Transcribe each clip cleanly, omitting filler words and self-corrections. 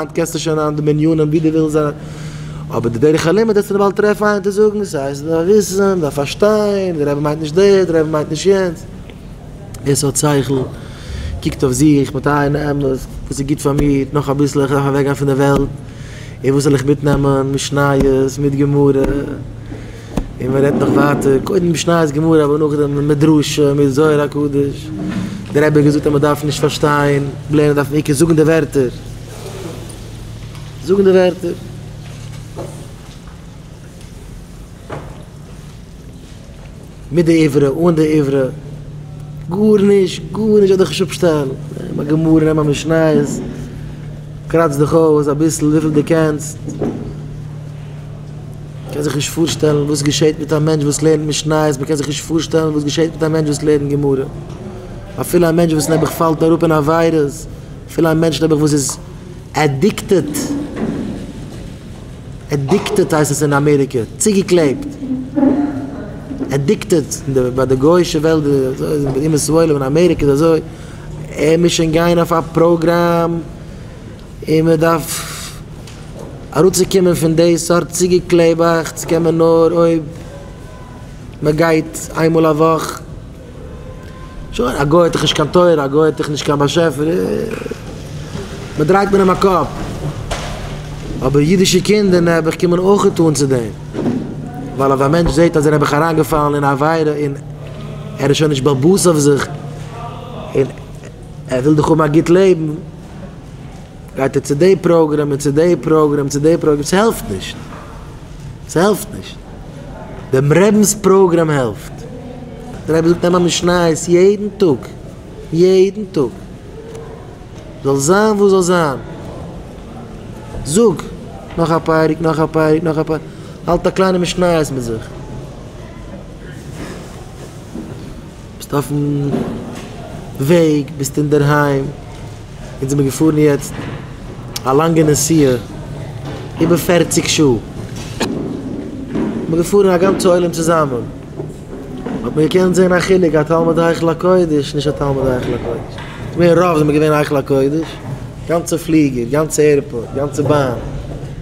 היינט קענסטו שוין היינט די מנינים ווי דו ווילסט זיין, אבער די דרך הלימוד וועסטו באלד טרעפן איינער צו זאגן, ס'הייסט מ'דארף וויסן, מ'דארף פארשטיין, דער רבי מיינט נישט דאס, דער רבי מיינט נישט יענץ. ווער ס'האט שכל, קוקט אויף זיך מיט עין האמת, וואס איז גוט פאר מיר, נאך אביסל איך דארף אוועקגיין פון די וועלט, און וואס זאל איך מיטנעמען, משניות מיט גמרא. און מען רעדט נאך ווייטער, קודם משניות גמרא אבער נאכדעם מדרשים מיט זוהר הקדוש, דער רבי האט געזאגט אז מען דארף נישט פארשטיין, לערנען דארף מען עיקר זאגן די ווערטער, זאגן די ווערטער. מיט די עברה, אן די עברה, גארנישט, גארנישט זאל דיך נישט אפשטעלן, נעם א גמרא, נעם א משניות, קראץ דיך אויס אביסל וויפיל דו קענסט, מ'קען זיך נישט פארשטעלן וואס געשעט מיט א מענטש וואס לערנט משניות, מ'קען זיך נישט פארשטעלן וואס געשעט מיט א מענטש וואס לערנט גמרא, אפילו א מענטש וואס נעבעך פאלט אראפ אין עבירות, אפילו א מענטש נעבעך וואס איז addicted, addicted הייסט עס אין אמעריקע, צוגעקלעבט, addicted, ביי די גויאישע וועלט ביי די אומות העולם אין אמעריקע איז אזוי, ער מוז שוין גיין אויף א פראגראם, און מען דארף אראפצוקומען פון די סארט צוגעקלעבאכטס קען מען נאר אויב מען גייט איינמאל א וואך. שוין, א גוי האט דאך נישט קיין תורה, א גוי האט דאך נישט קיין באשעפער, מען דרייט מיט אים א קאפ. אבער אידישע קינדער נעבעך קומען אויכעט אן צו דעם. ווייל אויב א מענטש זעט אז ער נעבעך אריינגעפאלן אין א עבירה און ער איז שוין נישט בעל הבית אויף זיך, און ער וויל דאך האבן א גוט לעבן, גייט ער צו די פראגראם און צו די פראגראם צו די פראגראם, ס'העלפט נישט. ס'העלפט נישט. דעם רבינ'ס פראגראם העלפט. דער רבי זאגט נעם א משניות יעדן טאג, יעדן טאג, זאל זיין וואס זאל זיין, זאג נאך א פרק, נאך א פרק, נאך א פרק, האלט א קליינע משניות מיט זיך. ביסט אויפן וועג, ביסט אינדערהיים, אונז זעמיר געפארן יעצט א לאנגע נסיעה, איבער פערציג שעה, מ'איז געפארן א גאנצע עולם צוזאמען, האט מען געקענט זען א חילוק א תלמיד היכל הקודש נישט א תלמיד היכל הקודש, געווען רוב זעמיר געווען היכל הקודש, גאנצע פליגער, גאנצע עירפארט, גאנצע באן,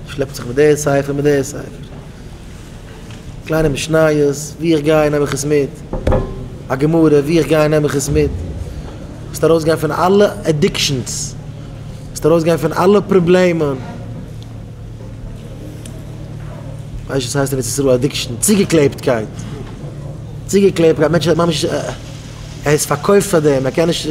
שלעפט זיך מיט די ספר מיט די ספר. קליינע משניות, ווי איך גיי נעם איך עס מיט, א גמרא, ווי איך גיי נעם איך עס מיט, וועסט ארויסגיין פון אלע addictions, וועסט ארויסגיין פון אלע פראבלעמען, ווייסט וואס הייסט אין ארץ ישראל addiction? צוגעקלעבטקייט, צוגעקלעבטקייט, מענטש האט ממש, ער איז פארקויפט פאר דעם, ער קען נישט.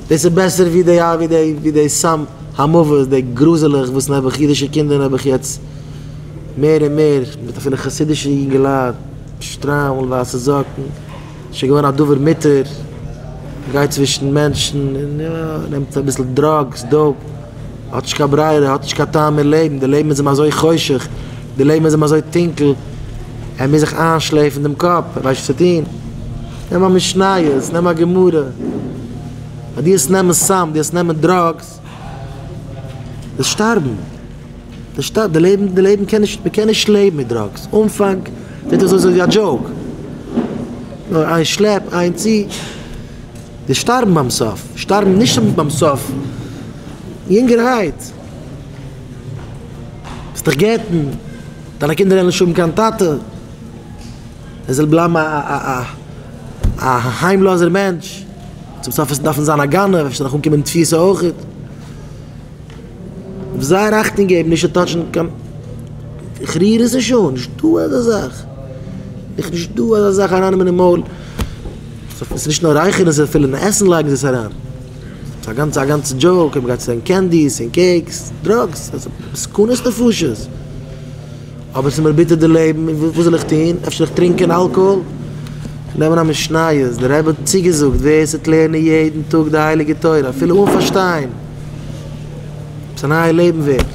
דאס איז בעסער ווי די ווי די ווי די סם המוות די גראזעלעך וואס נעבעך אידישע קינדער נעבעך יעצט מער און מער מיט אפילו חסידישע יונגעלייט שטריימל ווייסע זאקן שוין געווארן א דבר מותר גייט צווישן מענטשן און יא נעמט אביסל drugs dope האט נישט קיין ברירה האט נישט קיין טעם אין לעבן די לעבן איז אים אזוי חושך די לעבן איז אים אזוי טונקל ער מוז זיך איינשלעפן דעם קאפ ער ווייסט נישט וואס צו טון. נעם א משניות, נעם א גמרא, אז דו וועסט נעמען סם, דו וועסט נעמען drugs, וועסט שטארבן, וועסט שטארבן, די לעבן, די לעבן קען נישט, מען קען נישט לעבן מיט drugs, אנפאנג זעט אויס אזוי ווי א joke, נאר איין שלעפ, איין צי, די שטארבן ביים סוף, שטארבן נישט ביים סוף, יונגערהייט, וועסט דיך גט'ן, דיינע קינדער וועלן נישט האבן קיין טאטע. ער זאל בלייבן א א היימלאזער מענטש, צום סוף וועסטו דארפן זיין א גנב, אפשר נאך אנקומען אין תפיסה אויכעט. דארף זייער אכטונג געבן נישט צו טאטשן קיין, איך ריר עס נישט אן, נישט דא אזא זאך, איך נישט דא אזא זאך ארייננעמען אין מויל, ס'איז נישט נאר רייכערן, ס'איז אפילו אין עסן לייגן זיי עס אריין, ס'איז א גאנצע א גאנצע joke, אויב מ'גייט צו candies און cakes, drugs, סכנות נפשות. אבער ס'איז מיר ביטער די לעבן, און וואס זאל איך טון? אפשר זאל איך טרינקען אלקאהאל? נעמען א משניות, דער רבי האט צוגעזאגט, ווער ס'וועט לערנען יעדן טאג די הייליגע תורה, אפילו אן פארשטיין, ס'איז א נייע לעבן ווערט.